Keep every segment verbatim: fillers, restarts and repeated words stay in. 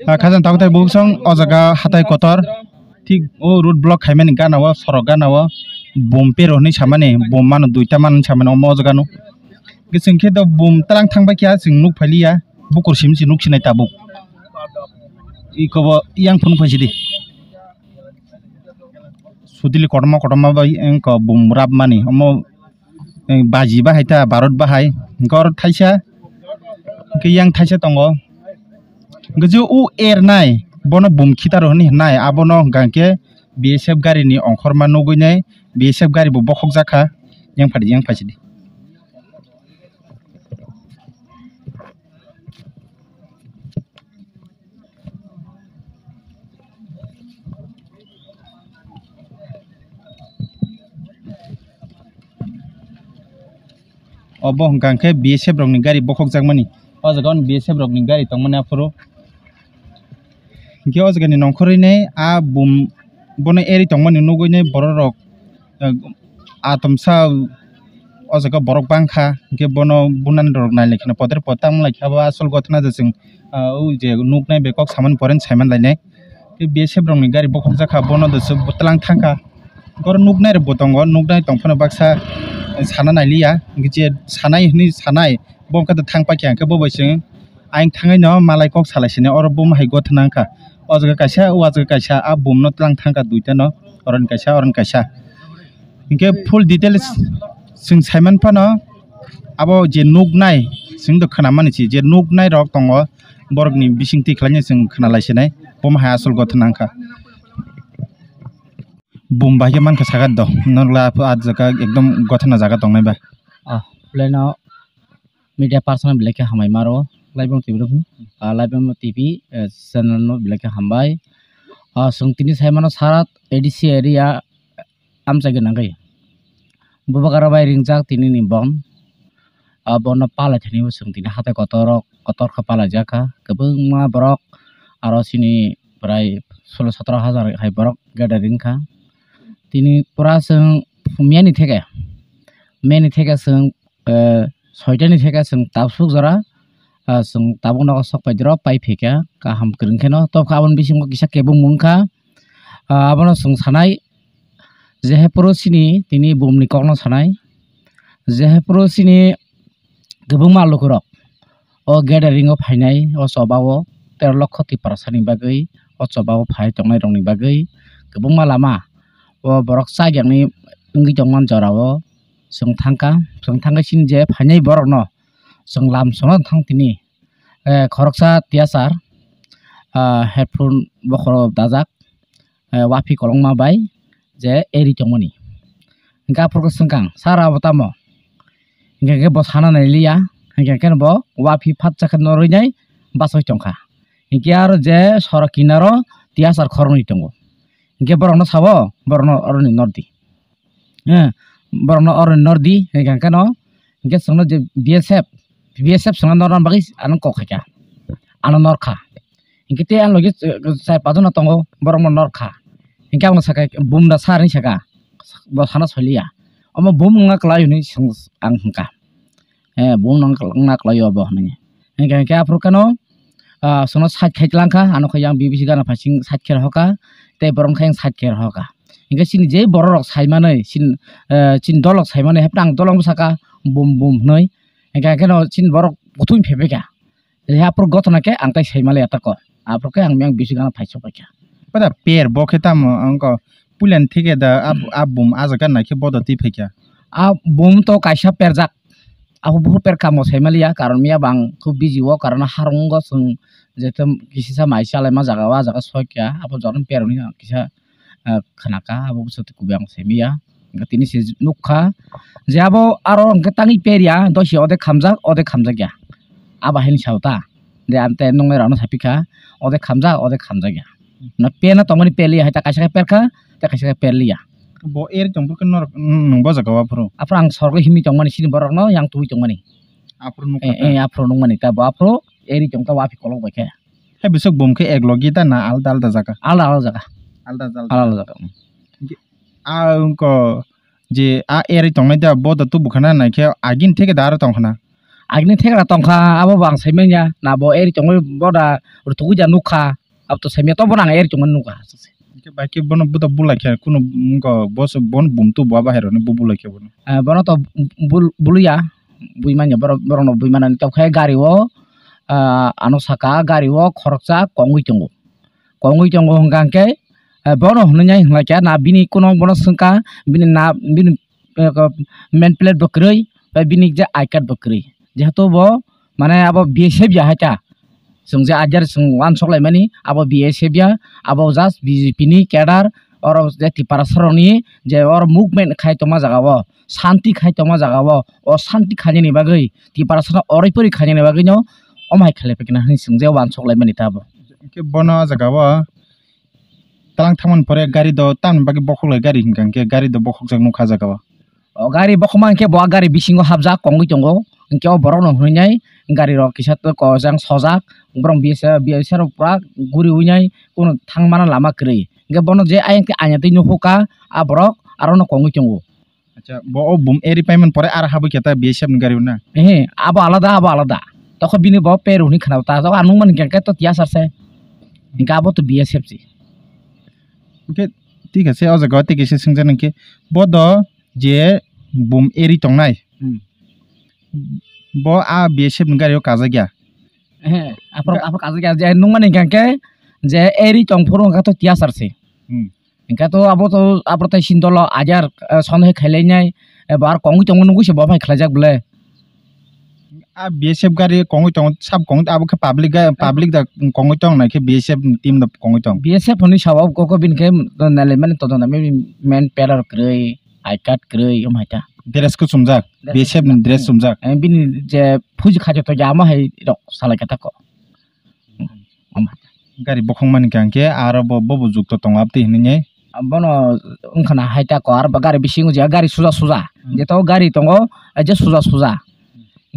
Ah, khajang tabuk tai buksong o jaga hatai kotor, thik o road block khaimani gana o, sorok gana o bom pero hinwi samani, bom mano duita mano hinwi samani omo o jaga no. Hwnkhe chwng khe do bom tlang thang bai kha chwng nuk phailiya, bukur simi se nuk sinai tabuk. Iko bo yang phunuk phai sidi. Sudili kotorma kotorma bai wngkha bum rap mani omo, eh, baji bahai ta barot bahai hwnkhe oro thaisa hwnkhe yang thaisa tongo. Hwnkhe je o ernai bono bum khitaro hinwi hwnai abono hwnkha hwnkhe B S F gari ni ongkhorma nugwi nai B S F gari bo bokhok jakha yang phadi yang phaisidi. Obo hwnkha hwnkhe B S F rokni gari bokhokjakmani. O jaga o B S F rokni gari tongmani aphuru. Hwnkhe o jagani nongkhorwi nai a bum bono eri tongmani nugwi nai borok rok. Ah, tomsa o jaga borok bangkha, hwnkhe bono bunani rok nailaikha, podre pod tamo laikha, bo asol gotna je chwng, ah, o je nuknai bai kok samani pore saiman lainai. Tei B S F rokni gari bokhokjakha, bono doso bwtlang thangkha. Oro nuknai rokbo tongo, nuknai tongphano baksa sana nailiya, hwnkhe je sanai hwnwi sanai, bo wngkha thang paikha, hwnkhe bo bai chwng ayang thangwi no malai kok salai sini, oro bum hai gotna wngkha. O jaga kaisa, o jaga kaisa, a bumno tlang thangkha duita no, oroni kaisa, oroni kaisa. Hinkhe full details chwng saiman phano abo je nuknai, chwng do khwnamani se, je nuknai rok tongo, borokni bisingtwi khlaina chwng khwnalai sinai, bum hai asol gotna wngkha. Bum bai khe mankha saka do, nokla a jaga ekdom gotna jaga tongnai ba. Ah, pleno media person belai khe hamai maro, Laibung T V rok, ah, Laibung T V, eh, channel no belai khe hambai. Ah, chwng tini sai mano sara A D C area amchai gwnangwi. Bubagra bai ringjak tini ni bom. Ah, bono palai thani bo chwng tini hatai kotor rok, kotor khe palai jak kha. Kwbangma borok aro chini prai solo sotro hajar hai borok gathering kha. Tini pura chwng miyani theke, miyani theke chwng eh, soitani theke chwng tabsuk jora, ah, chwng tabuk nogo sok pai doro pai phaikha, kaham kwrwng kheno. Tobokhe aboni bisingo kisa kebengmung wngkha, ah, abono chwng sanai, je hai phuru chini tini bumni kokno sanai, je hai phuru chini kwbangma lukurok o gathering o phainai, o chobao tero lokho Tiprasani bagwi, o chobao phai tongnai rokni bagwi kwbangma lama o borok chak yakni wngwi tongmani jorao. Chwng thangkha, chwng thangkhe chini je phainai borokno chwng lam sono thang tini, eh, khoroksa tiyasar, ah, headphone bokhoro dajak, eh, wapi kolokma bai je eri tongmani. Hwnkhe aphuru khe swngkang, "Sir, abo tamo?" Hwnkhe khe bo sana nailiya, hwnkhe khe bo wapi phatsa khe norwi nai bachoi tongkha. Hwnkhe aro je sorok kinaro tiyasar khoroknwi tongo. Hwnkhe borokno sabo, borokno oroni nordi. Eh, borokno oro nordi, hwnkhe hwnkhe no, hwnkhe chwngno je B S F, B S F chwngno norna bagwi ano kok khaikha, ano norkha. Hwnkhe tei ang logi chai pajono tongo, borokno norkha. Hwnkhe ang sakha, "Bumda sir?" hinwi sakha, bo sana soliya. Omo bum wngna kwlai hinwi ang hwnkha. Eh, bum nang wngna kwlai obo hinwi. Hwnkhe, hwnkhe aphuru kheno, ah, chwngno side khai tlang kha, ano khe yang B B C gana phaising side khe rohor kha, tei borok khe yang side khe rohor kha. Hwnkhe chini je borok rok sai manwi, chini, eh, chini dol rok sai manwi, hepta ang dol rok bwsakha bum bum hinwi. Hwnkhe, hwnkhe no chini borok kuthum phepekha. Tei aphuru gotona khe ang tai sai manliya tako. Aphuru khe ang yang B B C gana phaisok paikha. Pada per bo khe tamo wngkha puilani theke da a, a bum a jaga naikhe bodo twi phaikha. A bum to kaisa perjak. Abo buphuru per kamo sai manliya, karon miya bo ang khub busy o, karon harung wngkha chwng jeto kisisa mai chalaima jaga o, a jaga soi kha, abo jotono per hwnwi ang kisa, ah, khna kha, abo bwswk twi kubui ang sai manya. Hwnkhe tini se nuk kha je abo aro hwnkhe tangwi per ya, dosi odek hamjak, odek hamjak ya, abo haino sao ta. De, ang tei nuknai rokno sai pikha, odek hamjak, odek hamjak ya. Na pena tongmani per liya hai ta, kaisa khe per kha, tei kaisa khe per liya. Bo eri tong phuru khe norok, nwng bo jaga o aphuru? Aphuru ang sorgo himwi tongmani, chini borokno yang tubui tongmani. Aphuru nukha Eh, ta? Eh, aphuru nukmani ta, bo aphuru eri tong ta, wapi kolok bai khe. Hai bwswk bum khe ek logi ta na alda alda jaga? Alda alda jaga. Alda alda. Alda alda jaga. A wngkha je a eri tongnai da, bo da tubu khana nai khe agini theke da aro tong khana. Agini thegra tongkha, abo bo ang saimanya, na bo eri tongwi boda rutugwi da nukha, abo to saimanya, to bono ang eri tongmani nukha. Hwnkhe bai khe bono buda bulai khe kunu wngkha, bo se bono bumtu bo bahai rokni bu bulai khe bono. Eh, bono to bul-, buluya, buimanya borok, borokno buimanani tongkhe gari o, ah, ano saka gari o khoroksa kongwi tongo. Kongwi tongo hwnkha hwnkhe, eh, bono hwnwi nai hwnlai kha, na bini kuno bono swngkha, bini na, bini, eh, main plate bo kwrwi, tei bini je I card bo kwrwi. Jehetu bo, mane, abo B S F ya hai ta. Chwng je ajar chwng uansuk laimani, abo B S F ya, abo just B J P ni cadre, oro je Tiprasa rokni je oro movement khai tongma jaga o, shanti khai tongma jaga o, o shanti khainani bagwi, Tiprasa no oroi poroi khainani bagwi no, omo hai khlai phai khe na hwnwi chwng je uansuk laimani ta abo. Hwnkhe bono o jaga o, Twlang thangmani pore gari do tamni bagwi bokhok lai gari hinkha hinkhe gari do bokhokjak nukha ah jaga o. O gari bokhokma hinkhe bo ah gari bisingo hapjak kongwi tongo, hinkhe o borokno hwnwi nai gari rok kisa tei kojang sojak, borok B S F, B S F rok pura guriwi nai kunu thangmana lama kwrwi. Hinkhe bono je ayang khe aina twi nukhukha ah borok arono kongwi tongo. Acha, bo o bum eri paimani pore aro habwi khe ta B S F ni gari o na? Ehe, abo alada, abo alada. Tokho bini bo per hwnwi khna ta, tokho ang nukmani hwnkhe to tiyasar se. Hwnkhe abo to B S F se. Hwnkhe thik ase, o jaga o tei kisa swngjak nang khe, bo do je bum eri tongnai, hmm, bo a B S F ni gari o kajak ya? Ehe, aphuru, aphuru kajak ya, je nukmani hwnkhe je eri tong phuru hwnkhe to tiyasar se. Hmm. Hwnkhe to abo to, abo tai sindolo ajar, eh, son hai khailainai, eh, bo ar kongwi tongo nugwi se bo phai khlaijak bwle. A B S F gari kongwi tongo, sab kongwi, abo khe public ga-, public da kongwi tong nai khe B S F team da kongwi tong. B S F hwnwi sao koko bini khe nalaimani todona main, main pillar kwrwi, I card kwrwi, omo hai ta. Dress khe chumjak, dress B S F ni chumjak. Dress chumjak. Eh, bini je phuji khajo to ya, omo hai rok salai khe ta ko. Gari bokhokmani hwnkha hwnkhe aro bo, bobo jukto tongo abtwi hinwi. Bono wngkha na hai ta ko, aro bo gari bisingo je gari suja suja. Hmm. Jeto gari tongo, je suja suja.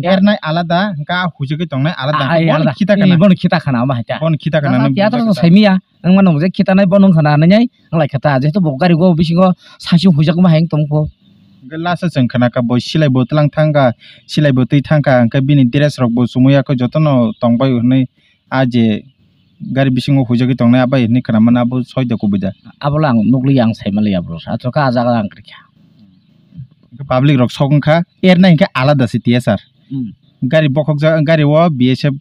Ernai alada, hwnkha huijagwi tongnai alada, ah, hwnkha ai bono alada. Khita khana. Eh, bono khita khana, omo hai ta. Bono khita khana, nang tiyatro bujakha. Saimiya, wng mano je khitanai bono wngkha na hinwi, wng lai kha ta. Jehetu bo gari go bisingo saichung huijak ma hai wng tong kho. Hwnkhe last o chwng khana kha bo silai bo twlang thang kha, silai bo twi thang kha, hwnkhe bini dress rok bo chumui ya khe jotono tong bai hinwi. A je gari bisingo huijagwi tongnai abai hinwi khna mano, abo soi da kubui da? Abo le ang nukliya, ang saimaliya bro. Athro khe ah jaga ang kwrwikha. Hwnkhe public rok sok wngkha, ernai hwnkhe alada se T S R. Hmm. Gari bokhokjak, gari o B S F,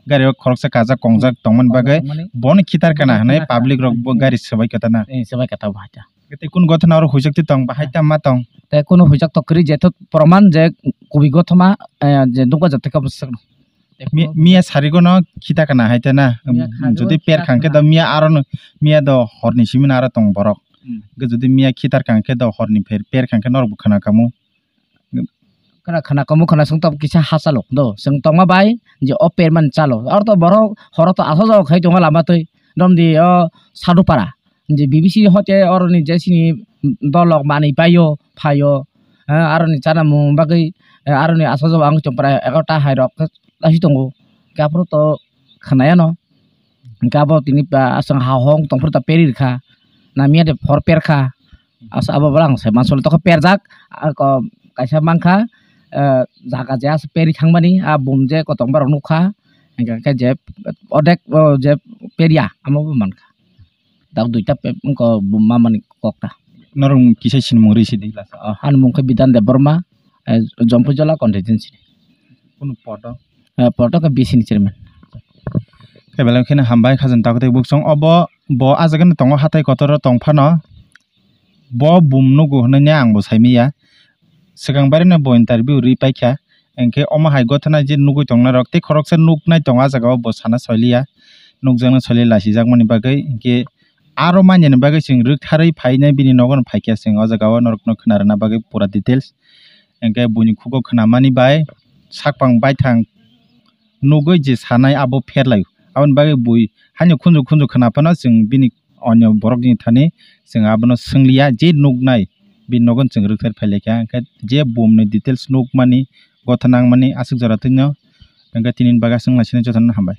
gari o khoroksa kajak kongjak tongmani bagwi, kongjak tongmani. Bono khitar kana hwnwi khitar public rok bo, hmm, gari swbai kata na. Eh, swbai kata bo hai ta. Tei kunu gothana oro huijak twi tong, bahai ta ma tong? Tei kunu huijak to kwrwi, jeto proman je kubui gothoma, eh, je nukba jatwi kha bwswk no. Mi-, miya sarigo no khita kana hai ta na. Miya sarigo jodi per khita khang khe kana. Do miya aro no, miya do horni simi no aro tong borok. Hmm. Hwnkhe jodi miya khitar khang khe do horni pher, per khang khe norok bo khana kamo. Khana, khana kamo khana chwng tok kisa ha chalo do. Chwng tongma bai je o per man chalo. Aro to borok horo to asajao khai tongo lama twi. Domdi o Sadupara. Je B B C hote oroni je sini dolok manwi paio, phaio. Eh, aroni chanamung bagwi, eh, aroni asajao ang chwng prai egarota hai rok khe lasi tongo. Hwnkhe aphuru to khwnaya no. Hwnkhe abo tini ba aswk ha hong tongphuru ta peri rwkha. Na miya de phor perkha. Asa abo bwlang se mansol tokho perjak. Ako kaisa mankha, eh, jaga je aswk peri thangmani, a bum je kotongma rok nukha. Hwnkhe je odek, o je peria, amo bo mankha. Dak duita pe-, wngkha bumma mani kok ta. Norok kisa sinimung ri sidi lasa. Oh, ani mung khe Bidan Debbarma, eh, Jompuijola constituency. Kunu poto? Eh, poto khe B C ni chairman. Khe belai kheno hambai khajang takhuk tei buksong. Obo bo ah jaga no tongo, hatai kotor o tong phano. Bo bum nugo hwnwi ang bo saimanya. Swkang barino bo interview ri paikha. Hinkhe omo hai gothana je nugwi tongnai rok tei khoroksa nuknai tongo ah jaga o, bo sana soiliya, nukjaknai soiliya lasijakmani bagwi. Hinkhe aro manjani bagwi chwng rwktharwi phainai bini nogo no phaikha chwng o jaga o norokno khna rwna bagwi pura details. Hinkhe buini khugo khnamani bai sakphang baithang nugwi je sanai abo pherlai. Aboni bagwi bui haino khunju khunju khna phano chwng bini onyo borokni thani chwng abono swngliya, je nuknai bini nogo chwng rwktharwi phailaikha. Hinkhe je bumni details nukmani, gotha nangmani aswk jora twino, hinkhe tinini bagwi aswk wnglaisino jotono hambai.